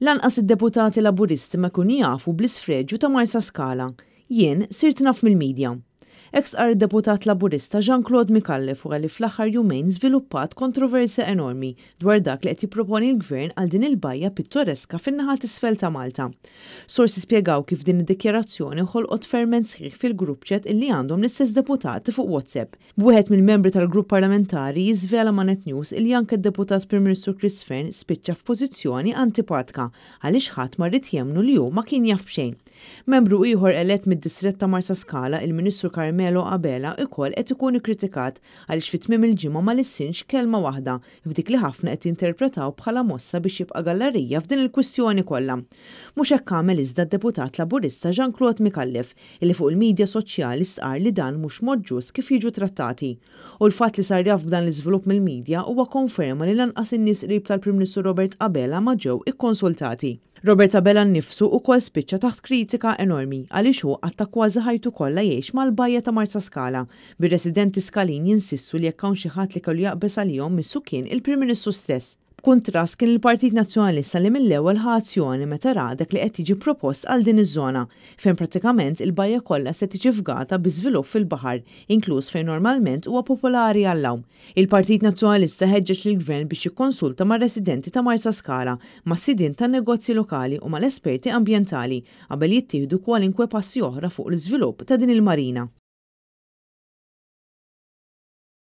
Lanqas id-deputati Laburisti ma jkunu jafu bl-isfreġju ta' Marsaskala. Jien sirt naf mill-media. Hekk stqarr id-deputat Laburista Jean Claude Micallef wara li fl-aħħar jumejn żviluppat kontroversja enormi dwar dak li qed jipproponi l-Gvern għal din il-bajja pittoreska fin-naħa t'isfel ta' Malta. Sorsi spjegaw kif din id-dikjarazzjoni ħolqot ferment sħiħ fil-group chat illi għandhom l-istess deputati fuq WhatsApp. B'wieħed mill-membri tal-grupp parlamentari jiżvela ma' Net News illi anke d-Deputat Prim Ministru Chris Fearne spiċċa f'pożizzjoni antipatka għaliex ħadd ma ried jemmnu li hu ma kien jaf b'xejn. Membru ieħor elett mid-distrett ta' Marsaskala, il-Ministru Carmelo Abela ukoll qed ikun ikkritikat għaliex fi tmiem il-ġimgħa ma lissinx kelma waħda f'dik li ħafna qed jinterpretaw bħala mossa biex jibqa' gallarija f'din il-kwistjoni kollha. Mhux hekk għamel iżda d-Deputat Laburista Jean Claude Micallef illi fuq il-midja soċjali stqarr li dan mhux mod ġust kif jiġu trattati. U l-fatt li sar jaf b'dan l-iżvilupp mill-midja huwa konferma li lanqas in-nies qrib tal-Prim Ministru Robert Abela ma ġew ikkonsultati. Robert Abela nnifsu ukoll spiċċa taħt kritika enormi għaliex hu qatta' kważi ħajtu kollha jgħix mal-bajja ta' Marsaskala, bir-residenti Skalin jinsistu li jekk hawn xi ħadd li kellu jaqbeż għalihom missu kien il-Prim Ministru stess. B'kuntrast kien il-Partit Nazzjonalista li mill-ewwel ħa azzjoni meta ra dak li qed jiġi propost għal din iż-żona, fejn pratikament il-bajja kollha se tiġi fgata bi żvilupp fil-baħar, inkluż fejn normalment huwa popolari għall-għawm. Il-Partit Nazzjonalista ħeġġeġ lill-Gvern biex jikkonsulta mar-residenti ta' Marsaskala, mas-sidien tan-negozji lokali u mal-esperti ambjentali qabel jittieħdu kwalinkwe passi oħra fuq l-iżvilupp ta' din il-marina.